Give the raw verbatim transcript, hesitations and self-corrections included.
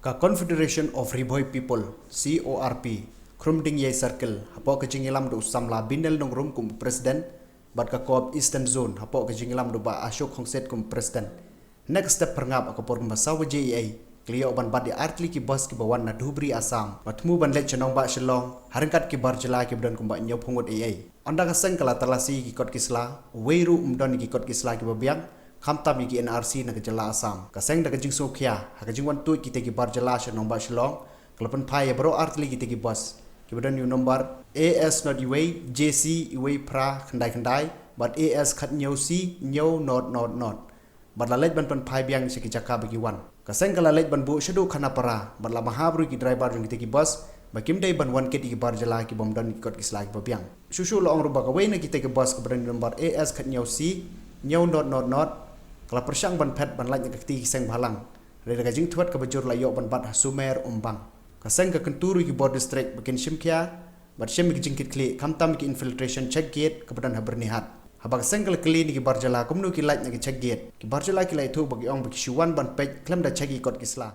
Ka Confederation of Ri Bhoi People, C O R P, Khrum Dieng Yai Circle, hapoh ka jingïalam da u samla Binel Nongrum kum u President, bad ka CORP Eastern Zone, hapoh ka jingïalam da u Bah Ashok Khongset kum u President. Next step pyrngap ha ka por kumba saw baje eiei, ki la ïoh ban bat ïa artylli ki bus kiba wan na Dhubri Assam, ba thmu ban leit sha nongbah Shillong, ha ryngkat ki bar jylla kiba don kumba hynñiewphew ngut eiei. Ynda ka seng ka la talasi ïa ki kot ki sla, uwei ruh um don ïa ki kot ki sla kiba biang, khamtam ïa ki N R C na ka jylla Assam. Ka seng da ka jingsngewkhia, ha ka jingwan tuid kita ki bar jylla sha nongbah Shillong, ka la pynphai ïa baroh artylli kita ki bus, kiba don ïa u nombar A S not uwei, J C uwei phra khyndai khyndai, bad A S khathynñiew C hynñiew not not not. Bad la leit ban pynphai biang sha ki jaka ba ki wan. Ka seng ka la leit ban buh shaduh Khanapara, bad la mahap ruh ïa ki driver jong kita ki bus, ba kim dei ban wan kit ïa ki bar jylla kibym don ki kot ki sla kiba biang. Shuh shuh la ong ruh ba kawei na kita ki bus kaba don nombar A S khathynñiew C hynñiew not not not, ka la pyrshang ban phet ban lait na ka kti ki seng bhalang. Hynrei da ka jingthwet kaba jur la ïoh ban bat ha Sumer Umbang. Ka seng ka kyntu ruh ïa ki bor district ba kin shim khia, bad shim ïa ki jingkitkhlieh, khamtam ïa ki infiltration check gate kaba don ha Byrnihat. Haba ka seng ka la kylli na ki bar jylla kumno ki lait na ki check gate, ki bar jylla ki la ïathuh ba ki ong ba ki shu wan ban peit khlem da check ïa ki kot ki sla.